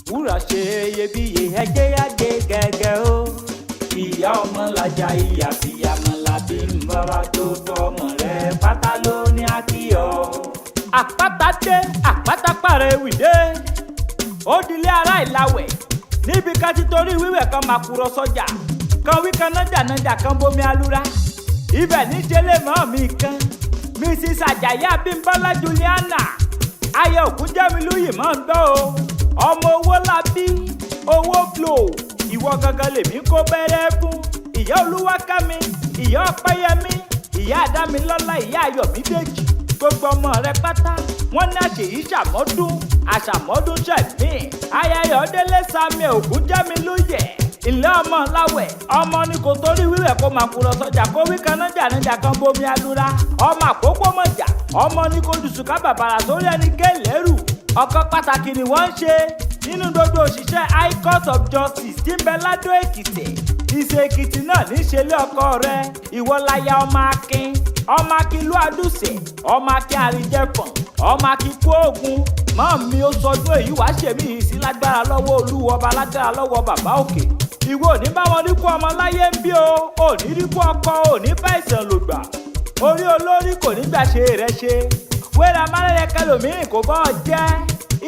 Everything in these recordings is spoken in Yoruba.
Wúrà ṣe iyebíye, ẹjẹ́ àgé gẹ́gẹ́ o. Ìyá ọmọ làjà, ìyá fìyàmọ̀ làbí ń bára tó tọmọ rẹ pátá ló ní àkíyọ. Àpáta dé, àpáta pàrẹ̀ wìdé, ó dilé ara ìlàwẹ̀ níbi ká ti torí wíwẹ̀ kan máa kúrọ̀ sọ́jà kan wí kan nájà nájà kan bomi alura ibẹ̀ níṣẹ́ lè mọ́ mi kan, Mrs Ajayi Abímbọ́lá Juliana ayé Ògúnjẹ́milúyì mọ́ ń gbọ́ o. Ọmọ owó labí owó flow, ìwọ gangan lèmi kó bẹ̀rẹ̀ fún. Ìyá Olúwakẹ́mi, ìyá Ọpẹ́yẹmí, ìyá Adámilọ́lá, ìyá Ayọ̀mídèjì, gbogbo ọmọ rẹ pátá wọn ní àṣèyí ṣàmọ́dún àṣàmọ́dún ṣẹ̀mí. Ayayọ̀délé Samuel Ògúnjẹ́milúyẹ̀, ilé ọmọ láwẹ̀, ọmọ ní kò torí wíwẹ̀ kó máa kúrọ̀ sọ́jà kó wí kan nájà níjà kan bomi alura. Ọmọ àkókò mọ̀jà, ọmọ ní kò dùsùn ká bàbàrà sórí ẹni kélérù. Ọ̀kan pàtàkì ni wọ́n ń ṣe nínú gbogbo òṣìṣẹ́ High Court of Justice tí ń bẹ ládó Èkìtì. Ìṣe Èkìtì náà ní ṣe lé ọkọ rẹ. Ìwọ láya ọmọ akin, ọmọ akin ló àdùsẹ̀, ọmọ akin àríjẹfọ̀n, ọmọ akin kú ogun mọ́ mi. Ó sọdún èyí wàá ṣèmí yìí sí lágbára lọ́wọ́ Olúwo Ọba, lágbára lọ́wọ́ bàbá òkè. Ìwọ ò ní bá wọn rí kú ọmọ láyé ń bí o, ò ní rí kú ọkọ, ò ní bá ìsàn lògbà. Orí olórí kò ní gbà ṣe rẹ ṣe wéra márẹ̀rẹ̀ kẹlòmíì kò bọ́ ọ jẹ́.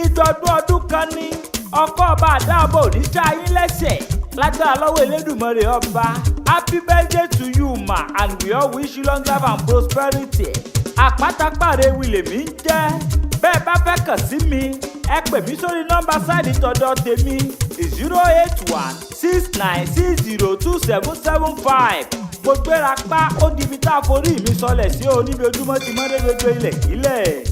Ìdọ̀dún ọdún kan ní ọkọ ọba àdáàbò ní sáyín lẹ́sẹ̀ lágbára lọ́wọ́ Elédùmarè Ọba. Happy birthday to you, ma, and we all wish you long life and prosperity. Àpátápàrẹ̀ wìlèmí ń jẹ́ bẹ́ẹ̀. Bá fẹ́ kàn sí mi, ẹ pè mí sórí nọ́mbà sáìdì tọ̀dọ̀ tèmi, 08169602775. Mo gbéra pa, ó di ibi tá a forí mi sọlẹ̀ sí o, níbi ojúmọ́ ti mọ́ dé gbogbo ilẹ̀ kílẹ̀.